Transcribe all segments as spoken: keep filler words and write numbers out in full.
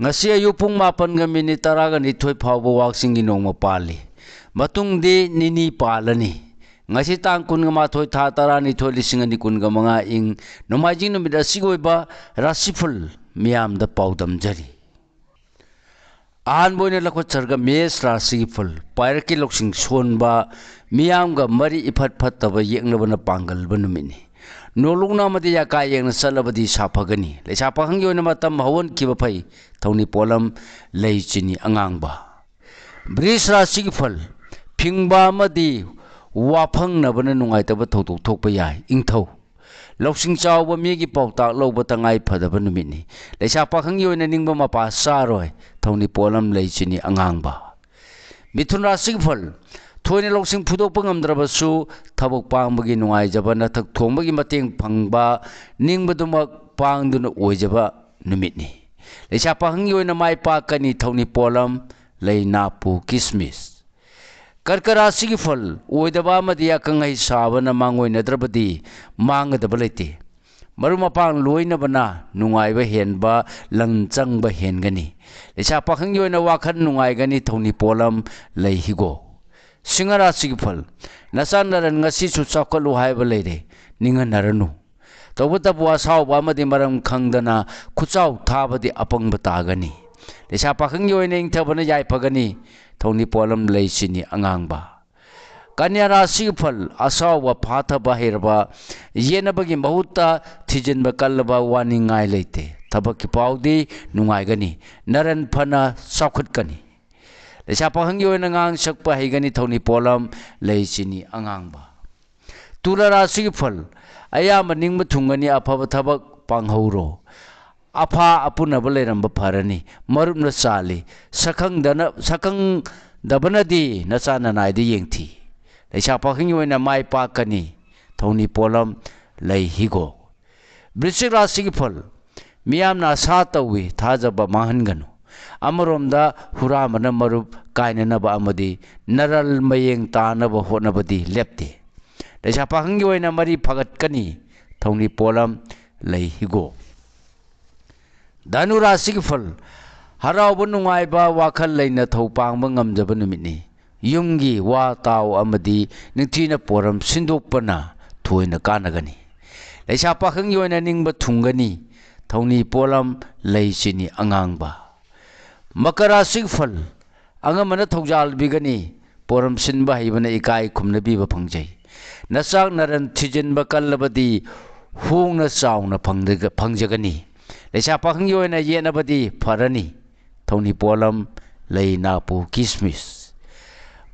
ꯉꯁꯤ ꯑꯌꯨꯛ ꯄꯨꯡ ꯃꯥꯄꯟꯒ ꯃꯤꯅꯤꯠ ꯇꯔꯥꯒ ꯅꯤꯊꯣꯏ ꯐꯥꯎꯕ ꯋꯥꯛꯆꯤꯡꯒꯤ ꯅꯣꯡꯃ ꯄꯥꯜꯂꯤ꯫ ꯃꯇꯨꯡꯗꯤ ꯅꯤꯅꯤ ꯄꯥꯜꯂꯅꯤ꯫ ꯉꯁꯤ ꯇꯥꯡ ꯀꯨꯟꯒ ꯃꯥꯊꯣꯏ, ꯊꯥ ꯇꯔꯥꯅꯤꯊꯣꯏ, ꯂꯤꯁꯤꯡ ꯑꯅꯤ ꯀꯨꯟꯒ ꯃꯉꯥ ꯏꯪ ꯅꯣꯡꯃꯥꯏꯖꯤꯡ ꯅꯨꯃꯤꯠ ꯑꯁꯤꯒꯤ ꯑꯣꯏꯕ ꯔꯥꯁꯤꯐꯜ ꯃꯤꯌꯥꯝꯗ ꯄꯥꯎꯗꯝꯖꯔꯤ꯫ ꯑꯍꯥꯟꯕ ꯑꯣꯏꯅ ꯂꯧꯈꯠꯆꯔꯒ ꯃꯦꯁ ꯔꯥꯁꯤꯒꯤ ꯐꯜ, ꯄꯥꯏꯔꯛꯀꯤ ꯂꯧꯁꯤꯡ ꯁꯣꯟꯕ, ꯃꯤꯌꯥꯝꯒ ꯃꯔꯤ ꯏꯐꯠ ꯐꯠꯇꯕ ꯌꯦꯛꯅꯕꯅ ꯄꯥꯡꯒꯜꯕ ꯅꯨꯃꯤꯠꯅꯤ꯫ ꯅꯣꯂꯨꯛꯅ ꯑꯃꯗꯤ ꯌꯥꯀꯥ ꯌꯦꯡꯅ ꯆꯠꯂꯕꯗꯤ ꯁꯥꯐꯒꯅꯤ꯫ ꯂꯩꯁꯥ ꯄꯥꯈꯪꯒꯤ ꯑꯣꯏꯅ ꯃꯇꯝ ꯍꯧꯍꯟꯈꯤꯕ ꯐꯩ꯫ ꯊꯧꯅꯤ ꯄꯣꯠꯂꯝ ꯂꯩ ꯆꯤꯅꯤ ꯑꯉꯥꯡꯕ꯫ ꯕ꯭ꯔꯤꯖ ꯔꯥꯁꯤꯒꯤ ꯐꯜ, ꯐꯤꯡꯕ ꯑꯃꯗꯤ ꯋꯥꯐꯪꯅꯕꯅ ꯅꯨꯡꯉꯥꯏꯇꯕ ꯊꯧꯗꯣꯛ ꯊꯣꯛꯄ ꯌꯥꯏ꯫ ꯏꯪꯊꯧ ꯂꯧꯁꯤꯡ ꯆꯥꯎꯕ ꯃꯤꯒꯤ ꯄꯥꯎꯇꯥꯛ ꯂꯧꯕ ꯇꯉꯥꯏ ꯐꯗꯕ ꯅꯨꯃꯤꯠꯅꯤ꯫ ꯂꯩꯁꯥ ꯄꯥꯈꯪꯒꯤ ꯑꯣꯏꯅ ꯅꯤꯡꯕ ꯃꯄꯥ ꯆꯥꯔꯣꯏ꯫ ꯊꯧꯅꯤ ꯄꯣꯠꯂꯝ ꯂꯩ ꯆꯤꯅꯤ ꯑꯉꯥꯡꯕ꯫ ꯃꯤꯊꯨꯟ ꯔꯥꯁꯤꯒꯤ ꯐꯜ, ꯊꯣꯏꯅ ꯂꯧꯁꯤꯡ ꯐꯨꯗꯣꯛꯄ ꯉꯝꯗ꯭ꯔꯕꯁꯨ ꯊꯕꯛ ꯄꯥꯡꯕꯒꯤ ꯅꯨꯡꯉꯥꯏꯖꯕ, ꯅꯊꯛ ꯊꯣꯡꯕꯒꯤ ꯃꯇꯦꯡ ꯐꯪꯕ, ꯅꯤꯡꯕꯗꯨꯃꯛ ꯄꯥꯡꯗꯨꯅ ꯑꯣꯏꯖꯕ ꯅꯨꯃꯤꯠꯅꯤ꯫ ꯂꯩꯁꯥ ꯄꯥꯈꯪꯒꯤ ꯑꯣꯏꯅ ꯃꯥꯏ ꯄꯥꯛꯀꯅꯤ꯫ ꯊꯧꯅꯤ ꯄꯣꯠꯂꯝ ꯂꯩ ꯅꯥꯄꯨ ꯀꯤꯁꯃꯤꯁ꯫ ꯀꯔꯀ ꯔꯥꯁꯤꯒꯤ ꯐꯜ, ꯑꯣꯏꯗꯕ ꯑꯃꯗꯤ ꯑꯀꯪ ꯑꯍꯩ ꯁꯥꯕꯅ ꯃꯥꯡꯑꯣꯏꯅꯗ꯭ꯔꯕꯗꯤ ꯃꯥꯡꯒꯗꯕ ꯂꯩꯇꯦ꯫ ꯃꯔꯨꯞ ꯃꯄꯥꯡ ꯂꯣꯏꯅꯕꯅ ꯅꯨꯡꯉꯥꯏꯕ ꯍꯦꯟꯕ, ꯂꯪ ꯆꯪꯕ ꯍꯦꯟꯒꯅꯤ꯫ ꯂꯩꯁꯥ ꯄꯥꯈꯪꯒꯤ ꯑꯣꯏꯅ ꯋꯥꯈꯜ ꯅꯨꯡꯉꯥꯏꯒꯅꯤ꯫ ꯊꯧꯅꯤ ꯄꯣꯠꯂꯝ ꯂꯩ ꯍꯤꯒꯣꯛ꯫ ꯁꯤꯡꯍ ꯔꯥꯁꯤꯒꯤ ꯐꯜ, ꯅꯆꯥ ꯅꯔꯟ ꯉꯁꯤꯁꯨ ꯆꯥꯎꯈꯠꯂꯨ ꯍꯥꯏꯕ ꯂꯩꯔꯦ, ꯅꯤꯡꯍꯟꯅꯔꯅꯨ꯫ ꯇꯧꯕꯇꯕꯨ ꯑꯁꯥꯎꯕ ꯑꯃꯗꯤ ꯃꯔꯝ ꯈꯪꯗꯅ ꯈꯨꯆꯥꯎ ꯊꯥꯕꯗꯤ ꯑꯄꯪꯕ ꯇꯥꯒꯅꯤ꯫ ꯂꯩꯁꯥ ꯄꯥꯈꯪꯒꯤ ꯑꯣꯏꯅ ꯏꯪꯊꯕꯅ ꯌꯥꯏꯐꯒꯅꯤ꯫ ꯊꯧꯅꯤ ꯄꯣꯠꯂꯝ ꯂꯩ ꯆꯤꯅꯤ ꯑꯉꯥꯡꯕ꯫ ꯀꯟꯌꯥ ꯔꯥꯁꯤꯒꯤ ꯐꯜ, ꯑꯁꯥꯎꯕ ꯐꯥꯊꯕ ꯍꯩꯔꯕ ꯌꯦꯠꯅꯕꯒꯤ ꯃꯍꯨꯠꯇ ꯊꯤꯖꯤꯟꯕ ꯀꯜꯂꯕ ꯋꯥꯅꯤꯡꯉꯥꯏ ꯂꯩꯇꯦ꯫ ꯊꯕꯛꯀꯤ ꯄꯥꯎꯗꯤ ꯅꯨꯡꯉꯥꯏꯒꯅꯤ꯫ ꯅꯔꯟ ꯐꯅ ꯆꯥꯎꯈꯠꯀꯅꯤ꯫ ꯂꯩꯁꯥ ꯄꯥꯈꯪꯒꯤ ꯑꯣꯏꯅ ꯉꯥꯡ ꯁꯛꯄ ꯍꯩꯒꯅꯤ꯫ ꯊꯧꯅꯤ ꯄꯣꯠꯂꯝ ꯂꯩ ꯆꯤꯅꯤ ꯑꯉꯥꯡꯕ꯫ ꯇꯨꯂꯥ ꯔꯥꯁꯤꯒꯤ ꯐꯜ, ꯑꯌꯥꯝꯕ ꯅꯤꯡꯕ ꯊꯨꯡꯒꯅꯤ꯫ ꯑꯐꯕ ꯊꯕꯛ ꯄꯥꯡꯍꯧꯔꯣ꯫ ꯑꯐꯥ ꯑꯄꯨꯅꯕ ꯂꯩꯔꯝꯕ ꯐꯔꯅꯤ꯫ ꯃꯔꯨꯞꯅ ꯆꯥꯜꯂꯤ꯫ ꯁꯛꯈꯪꯗꯅ-, ꯁꯛꯈꯪꯗꯕꯅꯗꯤ ꯅꯆꯥ ꯅꯅꯥꯏꯗ ꯌꯦꯡꯊꯤ꯫ ꯂꯩꯁꯥ ꯄꯥꯈꯪꯒꯤ ꯑꯣꯏꯅ ꯃꯥꯏ ꯄꯥꯛꯀꯅꯤ꯫ ꯊꯧꯅꯤ ꯄꯣꯠꯂꯝ ꯂꯩ ꯍꯤꯒꯣꯛ꯫ ꯕ꯭ꯔꯤꯁꯤꯛ ꯔꯥꯁꯤꯒꯤ ꯐꯜ, ꯃꯤꯌꯥꯝꯅ ꯑꯁꯥ ꯇꯧꯏ, ꯊꯥꯖꯕ ꯃꯥꯡꯍꯟꯒꯅꯨ꯫ ꯑꯃꯔꯣꯝꯗ ꯍꯨꯔꯥꯟꯕꯅ ꯃꯔꯨꯞ ꯀꯥꯏꯅꯅꯕ ꯑꯃꯗꯤ ꯅꯔꯜ ꯃꯌꯦꯡ ꯇꯥꯅꯕ ꯍꯣꯠꯅꯕꯗꯤ ꯂꯦꯞꯇꯦ꯫ ꯂꯩꯁꯥ ꯄꯥꯈꯪꯒꯤ ꯑꯣꯏꯅ ꯃꯔꯤ ꯐꯒꯠꯀꯅꯤ꯫ ꯊꯧꯅꯤ ꯄꯣꯠꯂꯝ ꯂꯩ ꯍꯤꯒꯣꯛ꯫ ꯙꯅꯨ ꯔꯥꯁꯤꯒꯤ ꯐꯜ, ꯍꯔꯥꯎꯕ ꯅꯨꯡꯉꯥꯏꯕ ꯋꯥꯈꯜ ꯂꯩꯅ ꯊꯧ ꯄꯥꯡꯕ ꯉꯝꯖꯕ ꯅꯨꯃꯤꯠꯅꯤ꯫ ꯌꯨꯝꯒꯤ ꯋꯥ ꯇꯥꯎ ꯑꯃꯗꯤ ꯅꯤꯡꯊꯤꯅ ꯄꯣꯔꯝ ꯁꯤꯟꯗꯣꯛꯄꯅ ꯊꯣꯏꯅ ꯀꯥꯟꯅꯒꯅꯤ꯫ ꯂꯩꯁꯥ ꯄꯥꯈꯪꯒꯤ ꯑꯣꯏꯅ ꯅꯤꯡꯕ ꯊꯨꯡꯒꯅꯤ꯫ ꯊꯧꯅꯤ ꯄꯣꯠꯂꯝ ꯂꯩ ꯆꯤꯅꯤ ꯑꯉꯥꯡꯕ꯫ ꯃꯀꯔ ꯔꯥꯁꯤꯒꯤ ꯐꯜ: ꯑꯉꯝꯕꯅ ꯊꯧꯖꯥꯜ ꯄꯤꯒꯅꯤ꯫ ꯄꯣꯔꯝ ꯁꯤꯟꯕ ꯍꯩꯕꯅ ꯏꯀꯥꯏ ꯈꯨꯝꯅꯕꯤꯕ ꯐꯪꯖꯩ꯫ ꯅꯆꯥꯛ ꯅꯔꯟ ꯊꯤꯖꯤꯟꯕ ꯀꯜꯂꯕꯗꯤ ꯍꯣꯡꯅ ꯆꯥꯎꯅ ꯐꯪꯗ-, ꯐꯪꯖꯒꯅꯤ꯫ ꯂꯩꯁꯥ ꯄꯥꯈꯪꯒꯤ ꯑꯣꯏꯅ ꯌꯦꯠꯅꯕꯗꯤ ꯐꯔꯅꯤ꯫ ꯊꯧꯅꯤ ꯄꯣꯠꯂꯝ ꯂꯩ ꯅꯥꯄꯨ ꯀꯤꯁꯃꯤꯁ꯫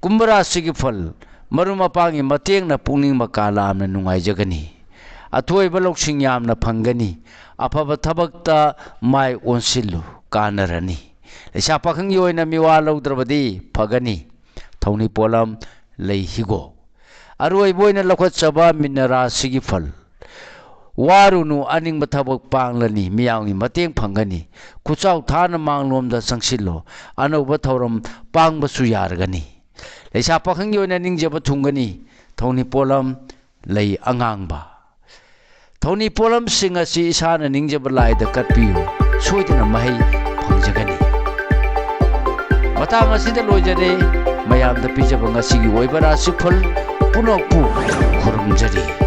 ꯀꯨꯝꯚ ꯔꯥꯁꯤꯒꯤ ꯐꯜ: ꯃꯔꯨꯞ ꯃꯄꯥꯡꯒꯤ ꯃꯇꯦꯡꯅ ꯄꯨꯛꯅꯤꯡ ꯃꯀꯥ ꯂꯥꯝꯅ ꯅꯨꯡꯉꯥꯏꯖꯒꯅꯤ꯫ ꯑꯊꯣꯏꯕ ꯂꯧꯁꯤꯡ ꯌꯥꯝꯅ ꯐꯪꯒꯅꯤ꯫ ꯑꯐꯕ ꯊꯕꯛꯇ ꯃꯥꯏ ꯑꯣꯟꯁꯤꯜꯂꯨ, ꯀꯥꯟꯅꯔꯅꯤ꯫ ꯂꯩꯁꯥ ꯄꯥꯈꯪꯒꯤ ꯑꯣꯏꯅ ꯃꯤꯋꯥ ꯂꯧꯗ꯭ꯔꯕꯗꯤ ꯐꯒꯅꯤ꯫ ꯊꯧꯅꯤ ꯄꯣꯠꯂꯝ ꯂꯩ ꯍꯤꯒꯣꯛ꯫ ꯑꯔꯣꯏꯕ ꯑꯣꯏꯅ ꯂꯧꯈꯠꯆꯕ ꯃꯤꯅ ꯔꯥꯁꯤꯒꯤ ꯐꯜ: ꯋꯥꯔꯨꯅꯨ, ꯑꯅꯤꯡꯕ ꯊꯕꯛ ꯄꯥꯡꯂꯅꯤ, ꯃꯤꯌꯥꯝꯒꯤ ꯃꯇꯦꯡ ꯐꯪꯒꯅꯤ꯫ ꯈꯨꯠꯆꯥꯎ ꯊꯥꯅ ꯃꯥꯡꯂꯣꯝꯗ ꯆꯪꯁꯤꯜꯂꯣ, ꯑꯅꯧꯕ ꯊꯧꯔꯝ ꯄꯥꯡꯕꯁꯨ ꯌꯥꯔꯒꯅꯤ꯫ ꯂꯩꯁꯥ ꯄꯥꯈꯪꯒꯤ ꯑꯣꯏꯅ ꯅꯤꯡꯖꯕ ꯊꯨꯡꯒꯅꯤ꯫ ꯊꯧꯅꯤ ꯄꯣꯠꯂꯝ ꯂꯩ ꯑꯉꯥꯡꯕ꯫ ꯊꯧꯅꯤ ꯄꯣꯠꯂꯝꯁꯤꯡ ꯑꯁꯤ ꯏꯁꯥꯅ ꯅꯤꯡꯖꯕ ꯂꯥꯏꯗ ꯀꯠꯄꯤꯌꯨ, ꯁꯣꯏꯗꯅ ꯃꯍꯩ ꯐꯪꯖꯒꯅꯤ꯫ ꯃꯇꯥꯡ ꯑꯁꯤꯗ ꯂꯣꯏꯖꯔꯦ꯫ ꯃꯌꯥꯝꯗ ꯄꯤꯖꯕ ꯉꯁꯤꯒꯤ ꯑꯣꯏꯕ ꯔꯥꯁꯤꯐꯜ ꯄꯨꯝꯅꯃꯛꯄꯨ ꯈꯨꯔꯨꯝꯖꯔꯤ꯫